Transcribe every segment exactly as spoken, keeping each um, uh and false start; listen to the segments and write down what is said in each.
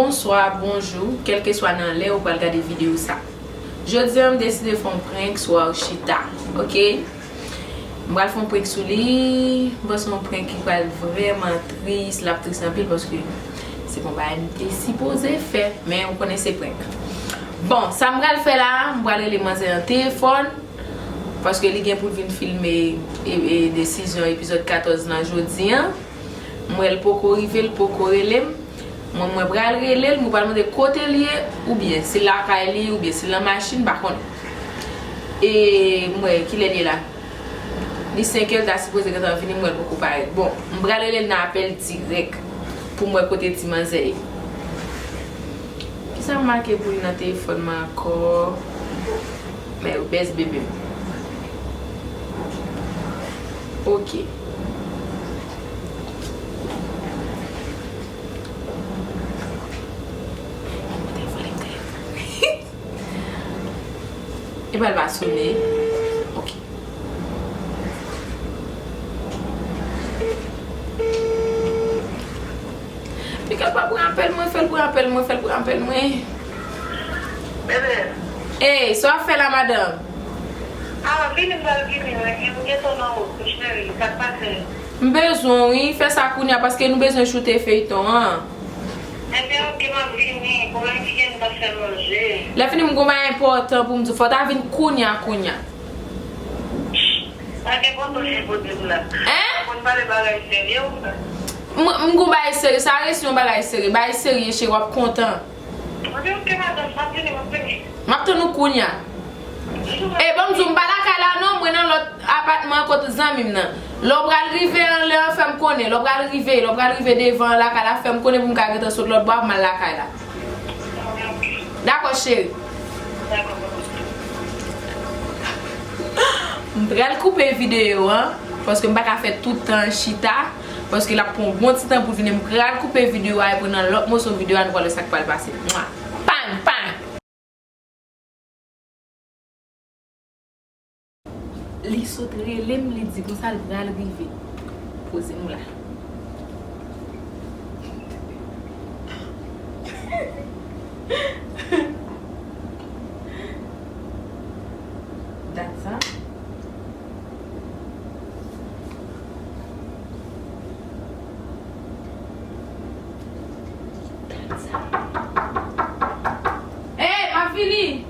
Bonswa, bonjou, kèlkeswa nan lè ou pral gade videyo sa. Jodi a, m deside fè yon prank sou Archita, oke? M pral fè yon prank sou li, m panse yon prank ki pral vrèman tris, l ap tris anpil paske se pa yon bagay m te sipoze fè, men ou konnen se prank. Bon, sa m pral fè la, m pral rele manzè nan telefòn, paske li gen pou l vin filme e, e, desizyon epizòd katòz lan jodi a. M wè l poko rive, l poko rele m. Mwen, mwen pral rele l, mwen pral mande kote l ye, oubyen si l lakay li, oubyen si l nan machin, m pa konnen. E m wè kilè l ye la. Li senk è, l ta sipoze gentan vini, m wè l poko parèt. Bon, m pral rele l nan apèl dirèk pou m wè kote ti manzè ye. Kisa m make pou li nan telefòn mwen ankò? Men yo bèz bebe m. Oke. Epa l pa sone. Oke. Piga l pa pran apèl mwen, fè l pran apèl mwen, fè l pran apèl mwen. Bebe. Ey, sa w ap fè la, madanm? Ah, vini, m pral vini, wi. M gentan nan wout, wi, cheri. Sa k pase? M bezwen w, wi. Fè sa kounye a, paske nou bezwen choute feyton an. Ebyen, oke, m ap vini. Kouman ki gen m t ap fè manje? Lè fini, m gon bagay enpòtan pou m di w. Fò w ta vin kounye a, kounye a. Pa gen pwoblèm pou di m la. Hein? Konn pale bagay serye ou sa? M, m gon bagay serye, sa resi yon bagay serye. Bagay serye, cheri, w ap kontan. Mwen di, oke, madanm, m ap vini, m ap vini. M ap tann ou kounye a. E, ban m di w, m pa lakay la non, mwen nan lòt apatman kot zanmi m nan. Lè w pral rive anlè an, fè m konnen. Lè w pral rive, lè w pral rive devan lakay la, fè m konnen pou m ka gentan sot lòt bò a pou m al lakay la. Dakò, cheri. M pral koupe videyo an, paske m pa ka fè tout tan an chita, paske l ap pran yon bon ti tan pou l vini. M pral koupe videyo a, epi nan lòt moso videyo a, nou pral wè sa k pral pase. Mwa! Pang! Pang! Li sot rele m, li di konsa l pral rive. Poze m la. Dat sa. Dat sa. Ey, m ap vini!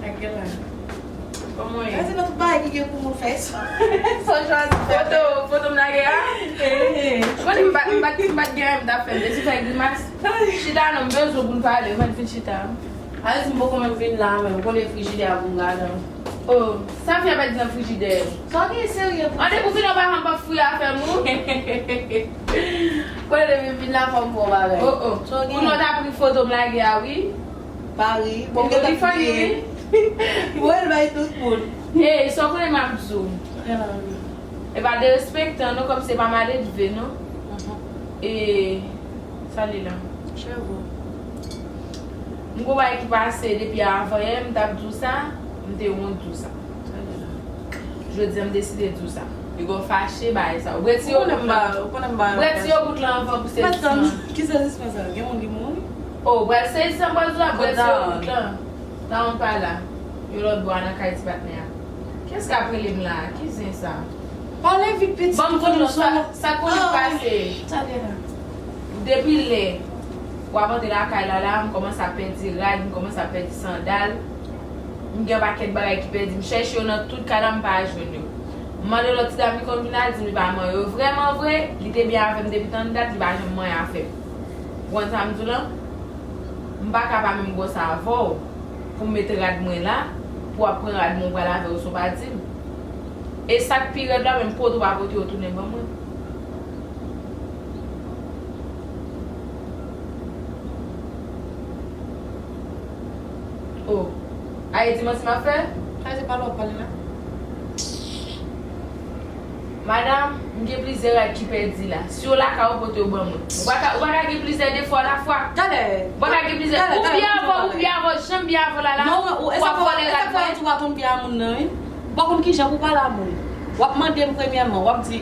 Ak gen la. Kòman w ye? Sa se nan tout bagay ki gen pou moun fè. Sa w chwazi fè. Foto, foto m lage a? Ehe. Konnen m pa t, m pa t, m pa t gen anyen m t ap fè, m te sou fè grimas. Chita non, m bezwen pou n pale, mwen vin chita. Alèz m poko menm vin la menm, konnen frijidè a pou m gade. Oh, sa fi a pèdi nan frijidè. Sa w gen serye pou. An depi w vin anba m ap fouye afè m ou. Konnen depi m vin la fò m fè yon bagay. Oh, oh. Sa w gen. Kounye w ta pri foto m lage a wi. Pa ri. Bon, m gentan bliye. Voye l bay tout moun. Hey, sa w konnen m ap di w. Epa derespektan non, kòm se pa maledve non. E sa li la. Cheve. M gon bagay ki pase depi avanyè, m t ap di w sa, m te wont di w sa. Jodi a m deside di w sa. Piga w fache bagay sa. Ou retire bout lan. Ou konnen m ba, ou konnen m ba. Ou retire bout lan anvan pou sezi san. Ki sezi san sa? Gen moun ki mouri? Oh, ou pral sezi san, m pral di w la, ou retire bout lan. Tawon pa la. Yon lòt bò a nan kay ti patnè a. Kiyès k ap rele m la? Ki zen sa? Pale vit pitit. Ban m di w sa, sa konnen k pase. Depi lè w ap antre lakay la la, m kòmanse ap pèdi rad, m kòmanse ap pèdi sandal. M gen yon pakèt bagay ki pèdi. M chèche yo nan tout kay la, m pa jwenn yo. M mande lòt ti dam li konn vin la, li di m li pa manyen yo. Vrèman vre, li te byen avè m depi tann dat, li pa janm manyen afè m. Ou konn sa m di w lan? M pa ka pa menm gwòs avè w pou m met rad mwen la, pou w ap pran rad mwen ou pral avè w san w pa di m. E sa k pi rèd la, menm pote w pa pote yo tounen ban mwen. Oh. A e di manti m ap fè? Sa se pale w ap pale la. Madanm, m gen plizyè rad ki pèdi la. Si w lakay ou pote yo ban mwen. Ou pa ka, ou pa ka gen plizyè de fwa lafwa. Talè. Ou pa ka gen plizyè. Ou byen avè, ou byen avè, janm byen avè la la. Non, ou ap vòlè rad mwen. Ou pa konn byen a moun nan, wi. Ou pa konn kijan pou pale a moun. W ap mande m premyèman, w ap di,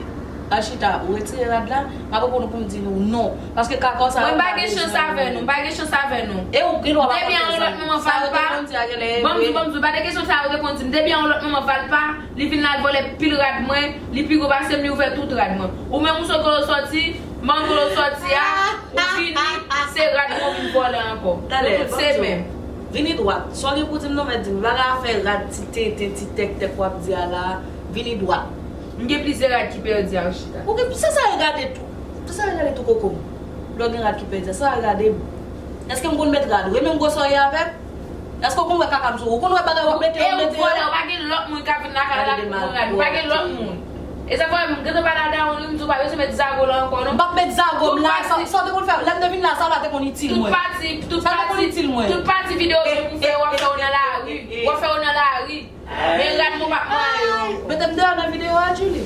Archita, ou retire rad la, m ap reponn ou pou m di nou non. Paske kaka w sa yo m pa bezwen. Mwen pa gen chans avè nou, m pa gen chans avè nou. E ou gen dwa pa konn sa. M te byen yon lòt manman valpa. Ban m di, ban m di, pa de kesyon sa yo reponn di m. M te byen yon lòt manman valpa, li vin la l vòlè pil rad mwen, li pi gwo pase m, li ouvè tout rad mwen. Ou menm ou sot kote w sòti, mango w sòti a, ou vini, se rad mwen ou vin vòlè ankò. Talè, se menm. Vini dwat. Sa w gen pou di m non, mèt di m. Pa gen afè rad ti tenten, ti tèktèk w ap di a la. Vini dwat. M gen plizyè rad ki pèdi a, Archita. Ou gen, se sa yo gade tou. Se sa yo gade tou koko m. Lè w gen rad ki pèdi a, se sa yo gade m. Èske m konn mèt rad ou? E menm gwosè w ye avè m? Èske w konn wè kaka m sou ou? Ou konn wè bagay w ap mete, w mete yo? Ou vòlè, ou pa gen lòt moun k ap vin lakay la pou pran rad ou. Pa gen lòt moun. E sa fè m gentan pale a dawonn wi, m di w pa bezwen met zago la ankò non. M p ap met zago m la, sa, sa w te konn fè, lè m te vin la, sa w la te konn itil mwen. Tout pati, tout pati, tout pati videyo yo pou fè, w ap fè yo nan lari, w ap fè yo nan lari. Men rad mwen p ap manyen yo ankò. Mete m deyò nan videyo a, Julie.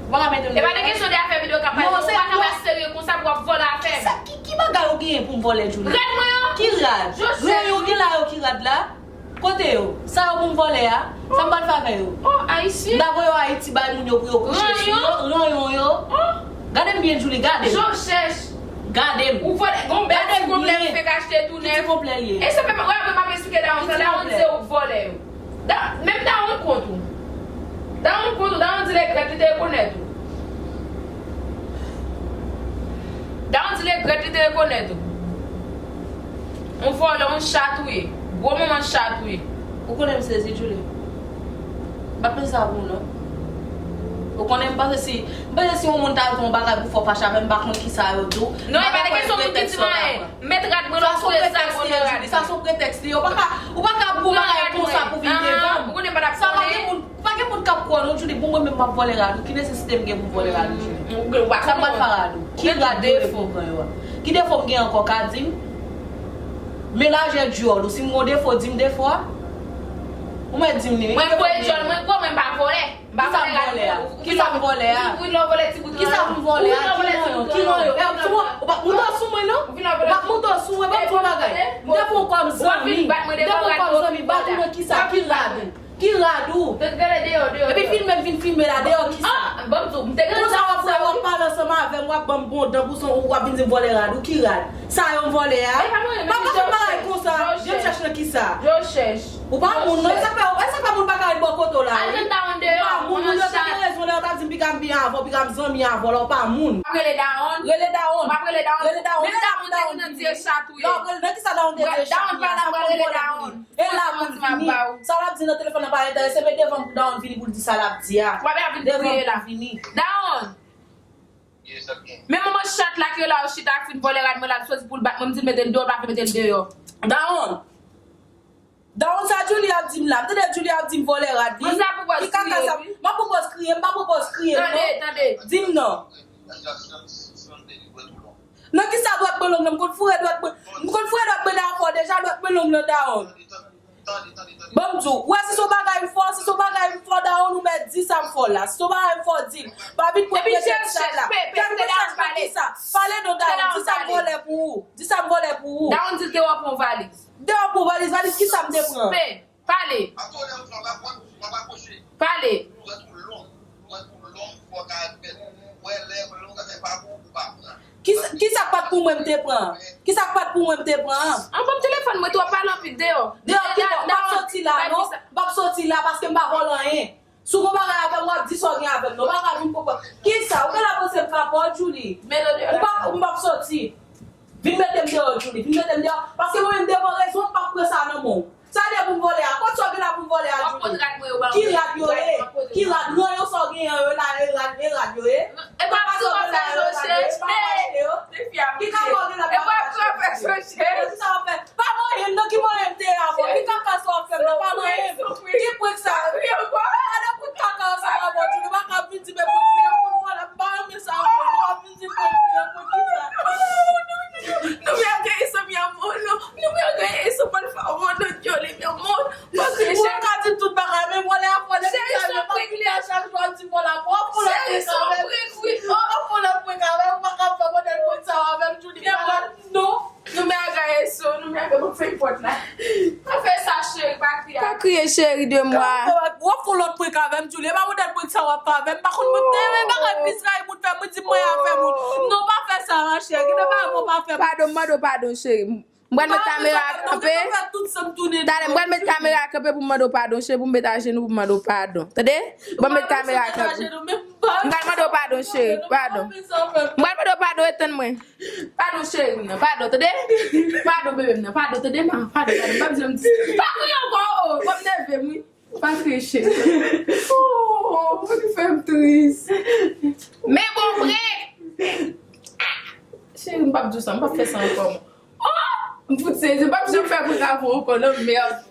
Ou pa ka mete m deyò. E pa de kesyon de afè videyo k ap pale, ou pa ka pa serye konsa pou w ap vòlè afè m. Ki, ki bagay ou genyen pou m vòlè, Julie? Rad mwen yo. Ki rad? Ranyon gen la yo ki rad la? Kote yo? Sa yo pou m vòlè a? Sa m pral fè avè yo? Oh, Ayisyen. M ta voye yo Ayiti bay moun yo pou yo kouche sou yo, ranyon yo. Gade m byen, Julie, gade m. Jan w chèch. Gade m. Ou vòlè, gon bèl ti konplè m fèk achte tou nèf. Ki ti konplè l ye? E se menm, wè, wè, m ap esplike dawonn sa, dawonn se ou k vòlè yo. Da, menm dawonn kont ou. Dawonn kont ou, dawonn di l egrèt, li te rekonèt ou. Dawonn di l egrèt, li te rekonèt ou. Yon vòlè, yon chat ou ye. Gwo manman chat ou ye. Ou konnen m sezi, Julie. M pa t panse sa pou ou, non. Ou konnen m panse si, m panse si yon moun ta di yon bagay pou fè w fache avè m, m pa konn kisa yo di w. Non, e pa de kesyon moun ki di m anyen. Met rad mwen la, ou foure zago nan rad mwen. Sa se yon pretèks li ye. Ou pa ka, ou pa ka pou bagay konsa pou vin devan m. Ou konnen m pa t ap konnen. Sa pa gen moun, pa gen moun k ap kwè w non, Julie. Bon, mwen menm m ap vòlè rad ou. Ki nesesite m gen pou m vòlè rad ou, Julie? Sa m pral fè rad ou? Ki rad yo ye pou m pran yo a? Ki defo m gen ankò, ka di m? Men lajè dyòl ou, si m gon defo, di m defo a. Ou mèt di m li wi. Mwen gwo dyòl, mwen gwo, mwen pa vòlè. Kisa m vòlè a? Kisa m vòlè a? Wi, lè w vòlè ti bout. Kisa m vòlè a? Ki ranyon? Ki ranyon? E, ou p ap moute sou mwen non? Ou p ap moute sou mwen, ban m di w bagay. M te pran w kòm zanmi. M te pran w kòm zanmi, ba di mwen kisa, ki rad ou? Ki rad ou? Epi filme m, vin filme la, deyò kisa? Konsa w ap wè, w ap pale ansanm avè m, w ap ban m bon dan pou son, w ap vin di m vòlè rad ou, ki rad? Sa yo m vòlè a? Pa, pa fè bagay konsa. Vin chèch nan kisa? Ou pa moun non, e sa k fè, e sa k fè moun pa ka ret bò kote w la wi. Ou pa moun, moun yo te gen rezon lè yo ta di m piga m byen avè w, piga m zanmi avè w la, ou pa moun. M ap rele dawonn. Rele dawonn. M ap rele dawonn. Rele dawonn. Menm dawonn te vin nan ti echat ou ye. Nan kisa dawonn te di echat ou ye a? Sa m konn vòlè pou li. E la pou l vini. Sa l ap di nan telefòn nan pa enterese, men devan m pou dawonn vini pou l di sa l ap di a. Devan m pou l vini. Dawonn. Men manman chat la ki rele Archita k fin vòlè rad mwen la, l soti pou l bat mwen, m di l mete l deyò, l pa vle mete l deyò. Dawonn. Dawonn sa Julie ap di m la. M tande Julie ap di m vòlè rad li. Ki kaka sa? M ap pran pòz kriye, m pa pran pòz kriye non. Tande, tande. Di m non. Nan kisa dwèt mwen long nan? M konn foure dwèt mwen. M konn foure dwèt mwen nan afè w deja, dwèt mwen long nan dawonn. Ban m di w, w wè si se yon bagay m fè w, si se yon bagay m fè w, dawonn ou mèt di sa m fè w la. Si se yon bagay m fè w, di l. Pa vin pran pretèks sa la. Fè m retèks nan kisa? Pale non dawonn, di sa m vòlè pou ou. Di sa m vòlè pou ou. Dawonn di l te wè w pran valiz. Te wè w pran valiz, valiz kisa m te pran? Pale. Pale. Kisa, kisa k pa t pou mwen m te pran? Kisa k pa t pou mwen m te pran? An, ban m telefòn mwen, twò pale anpil deyò. Deyò ki bò? M p ap soti la non. M p ap soti la paske m pa vòlè anyen. Si w gon bagay avè m, w ap di sa w gen avè m non. Ou pa ka vin pran pòz. Kisa? Ou genlè panse m ka pè w, Julie? Ou pa, m p ap soti. Vin mete m deyò, Julie. Vin mete m deyò. Paske mwen menm devan rezon, m p ap pran sa nan men w. Sa de pou m vòlè a? Kot sa w gen la pou m vòlè a, Julie? Ki rad yo ye? Ki rad? Ranyon sa w genyen yo la, e rad, e rad yo ye? E pa sa w gen la, e rad yo ye? M pa achte yo. Ki kaka w gen la pou m achte yo? Ki sa w fè? Pa manyen m non, ki manyen m te ye avè w? Ki kaka sa w ap fè m nan? Pa manyen m. Ki prank sa? Pa de prank kaka sa avè w, Julie. Pa ka vin di men prank li, m konn vòlè, m pa renmen sa avè w. W ap vin di prank li, prank kisa? Nou mè gaye sanmi a mò non. Nou mè gaye sanmi a mò non, dyòl li mè mò. Ou ka di tout bagay, men vòlè a vòlè. Cheri, se yon prank li ye. Chak jou w ap di vòlè a, w ap fè yon lòt prank avè m. Cheri, se yon prank, wi. W ap fè yon lòt prank avè m, ou pa ka fè modèl prank sa yo avè m, Julie. Non. Nou mè gaye so, nou mè gaye, bon, fè pòt la. Pa fè sa, cheri, pa kriye. Pa kriye, cheri de mwa. Tounen pa modèl moun sa w ap fè avè m. M pa konn moun te renmen bagay plis rayi moun fè moun di mwen afè moun. Non, pa fè sa, machè. Gen de bagay mwen pa fè. Padon, m mande w padon, cheri. M pral met kamera kanpe. Talè, m pral met kamera kanpe pou m mande w padon, cheri, pou m met ajenou pou m mande w padon. Tande? Ban m met kamera kanpe. M pral mande w padon, cheri. Padon. M pral mande w padon, etann mwen. Padon, cheri m nan. Padon, tande? Padon, bebe m nan. Padon, tande, ma. Padon, padon. M p ap janm di. Pa kriye ankò, oh. Ban m nève m, wi. Pa kriye, cheri. Oh, ou fè m tris. Men bon vre. Cheri, m p ap di w sa. M p ap fè sa ankò, mwen. Oh! M fout sezi. M p ap janm fè prank avè w ankò, non, mèd.